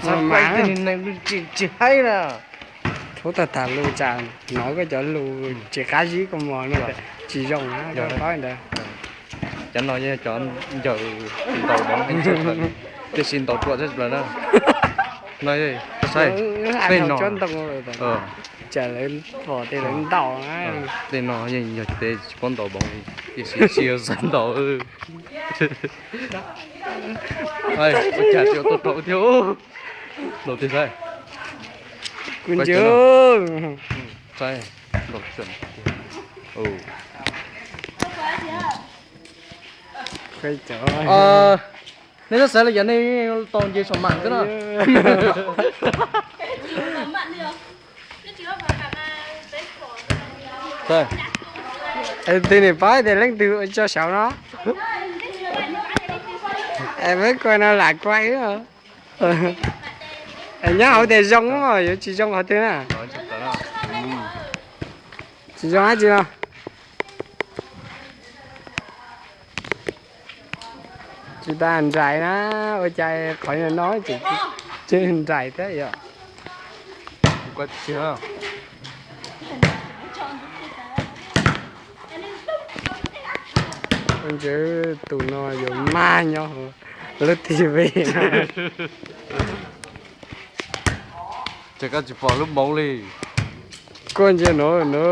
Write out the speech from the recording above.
Mas tsis haib na. Thub tag tham lus tsam hnov koj cov lus tsis qab zib koj mog no, tsis zoo na koj paub ntawd. Cov no yog cov ncaws ntaus boov, tiam sis ntaus ruam tshaj plaws na. No, saib, tej no, tsam lawv pom tias lawv ntaus na. Tej no yeej yog tej tsis paub ntaus boov li, tiam sis tsis yog xav ntaus. Ua cas tsis ua tau rau thiab. Ntaus tiag saib. Kuv ntsia. Saib, ntaus tseem tiag. Nej twb xav li cas nej tau nce saum mam xwb na. Twg nim paub tias leej twg ua tso saud no? Peb kuj no lam kuaj. Nyob hauv tias zoo, yuav tsis zoo qhov twg na. Tsis zoo dab tsi no. Tsis tas nraim na, ua cas qhov no tseem nraim thiab yom. Ntsia tus no yuav mag nyob hauv lub T V no. Ces koj tsis pom lub moov li. Koj ntsia no na.